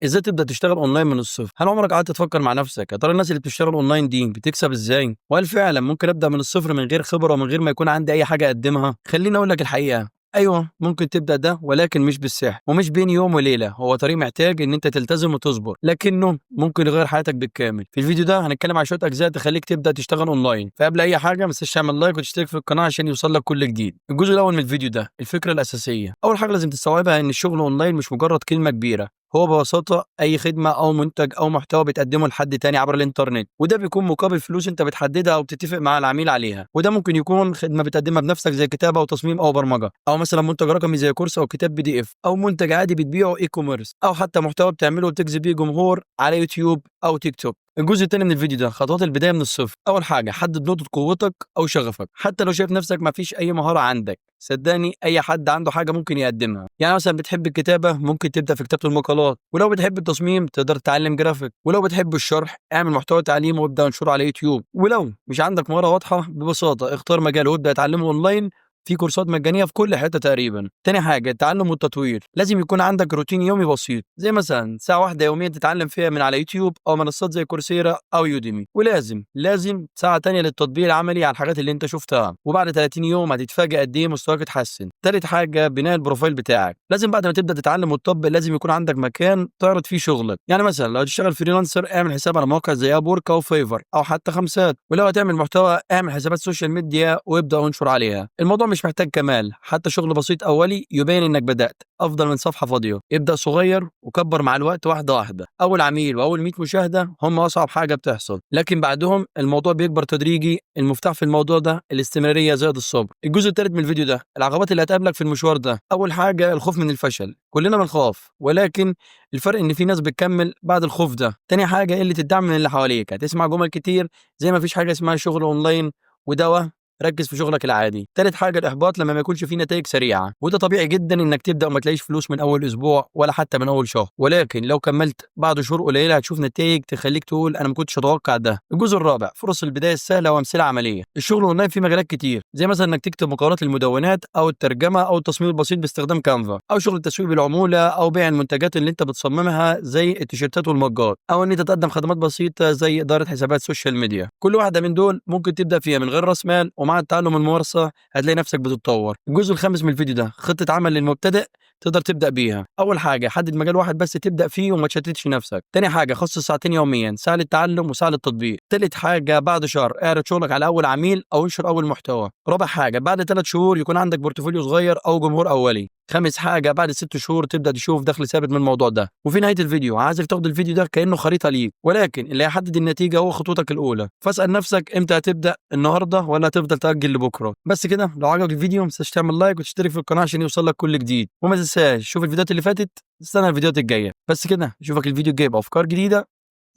إزاي تبدأ تشتغل أونلاين من الصفر؟ هل عمرك قعدت تفكر مع نفسك يا ترى الناس اللي بتشتغل أونلاين دي بتكسب إزاي؟ وهل فعلًا ممكن أبدأ من الصفر من غير خبرة ومن غير ما يكون عندي أي حاجة أقدمها؟ خلّيني أقول لك الحقيقة، أيوه ممكن تبدأ ده ولكن مش بالسحر ومش بين يوم وليلة، هو طريق محتاج إن أنت تلتزم وتصبر، لكنه ممكن يغير حياتك بالكامل. في الفيديو ده هنتكلم على شوية أجزاء تخليك تبدأ تشتغل أونلاين، فقبل أي حاجة ما تنساش تعمل like وتشترك في القناة عشان يوصل لك كل جديد. الجزء الأول من الفيديو ده الفكرة الأساسية. أول حاجة لازم تستوعبها إن الشغل أونلاين مش مجرد كلمة كبيرة، هو ببساطة أي خدمة أو منتج أو محتوى بتقدمه لحد تاني عبر الإنترنت، وده بيكون مقابل فلوس أنت بتحددها أو بتتفق مع العميل عليها، وده ممكن يكون خدمة بتقدمها بنفسك زي كتابة وتصميم أو برمجة، أو مثلا منتج رقمي زي كورس أو كتاب PDF، أو منتج عادي بتبيعه e-commerce، أو حتى محتوى بتعمله وتجذب بيه جمهور على يوتيوب أو تيك توك. الجزء الثاني من الفيديو ده خطوات البداية من الصفر. أول حاجة حدد نقطة قوتك أو شغفك، حتى لو شايف نفسك ما فيش أي مهارة عندك، صدقني اي حد عنده حاجة ممكن يقدمها. يعني مثلا بتحب الكتابة ممكن تبدا في كتابه المقالات، ولو بتحب التصميم تقدر تتعلم جرافيك، ولو بتحب الشرح اعمل محتوى تعليم وابدا انشره على يوتيوب. ولو مش عندك مهارة واضحة ببساطة اختار مجال وابدا اتعلمه اونلاين، في كورسات مجانية في كل حتة تقريبا. تاني حاجة التعلم والتطوير، لازم يكون عندك روتين يومي بسيط زي مثلا ساعة واحدة يوميا تتعلم فيها من على يوتيوب او منصات زي كورسيرا او يوديمي، ولازم ساعة تانية للتطبيق العملي على الحاجات اللي انت شفتها، وبعد 30 يوم هتتفاجئ قد ايه مستواك اتحسن. تالت حاجة بناء ال profile بتاعك، لازم بعد ما تبدا تتعلم وتطبق لازم يكون عندك مكان تعرض فيه شغلك. يعني مثلا لو تشتغل freelancer اعمل حساب على مواقع زي Upwork او Fiverr او حتى خمسات، ولو هتعمل محتوى اعمل حسابات social media وابدا انشر عليها. الموضوع مش محتاج كمال، حتى شغل بسيط اولي يبين انك بدات افضل من صفحة فاضية. ابدا صغير وكبر مع الوقت واحدة واحدة. اول عميل واول 100 مشاهده هم اصعب حاجة بتحصل، لكن بعدهم الموضوع بيكبر تدريجي. المفتاح في الموضوع ده الاستمرارية زائد الصبر. الجزء الثالث من الفيديو ده العقبات اللي هتقابلك في المشوار ده. اول حاجة الخوف من الفشل، كلنا بنخاف ولكن الفرق ان في ناس بتكمل بعد الخوف ده. تاني حاجة قلة الدعم من اللي حواليك، هتسمع جمل كتير زي ما فيش حاجة اسمها شغل اونلاين ودواء، ركز في شغلك العادي. تالت حاجة الاحباط لما ما يكونش فيه نتائج سريعة، وده طبيعي جدا انك تبدا وما تلاقيش فلوس من اول اسبوع ولا حتى من اول شهر، ولكن لو كملت بعد شهور قليله هتشوف نتائج تخليك تقول انا ما كنتش اتوقع ده. الجزء الرابع فرص البداية السهلة وامثلة عملية. الشغل اونلاين في مجالات كتير، زي مثلا انك تكتب مقالات للمدونات او الترجمة او التصميم البسيط باستخدام كانفا، او شغل التسويق بالعموله، او بيع المنتجات اللي انت بتصممها زي التيشيرتات والمجات، او ان انت تقدم خدمات بسيطة زي ادارة حسابات social media. كل واحدة من دول ممكن تبدا فيها من غير راس مال، ومع التعلم والممارسة هتلاقي نفسك بتتطور. الجزء الخامس من الفيديو ده خطه عمل للمبتدئ تقدر تبدا بيها. اول حاجة حدد مجال واحد بس تبدا فيه وما تشتتش نفسك. تاني حاجة خصص ساعتين يوميا، ساعة للتعلم وساعة للتطبيق. تالت حاجة بعد شهر اعرض شغلك على اول عميل او انشر اول محتوى. رابع حاجة بعد 3 شهور يكون عندك portfolio صغير او جمهور اولي. خامس حاجة بعد 6 شهور تبدا تشوف دخل ثابت من الموضوع ده. وفي نهاية الفيديو عايزك تاخد الفيديو ده كانه خريطة ليك، ولكن اللي هيحدد النتيجة هو خطوتك الاولى. فاسال نفسك امتى هتبدا، النهارده ولا هتفضل تاجل لبكرة؟ بس كده، لو عجبك الفيديو ما تنساش تعمل like وتشترك في القناة عشان يوصل لك كل جديد، وما تنساش شوف الفيديوهات اللي فاتت، استنى الفيديوهات الجاية. بس كده، اشوفك الفيديو الجاي بافكار جديدة.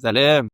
سلام.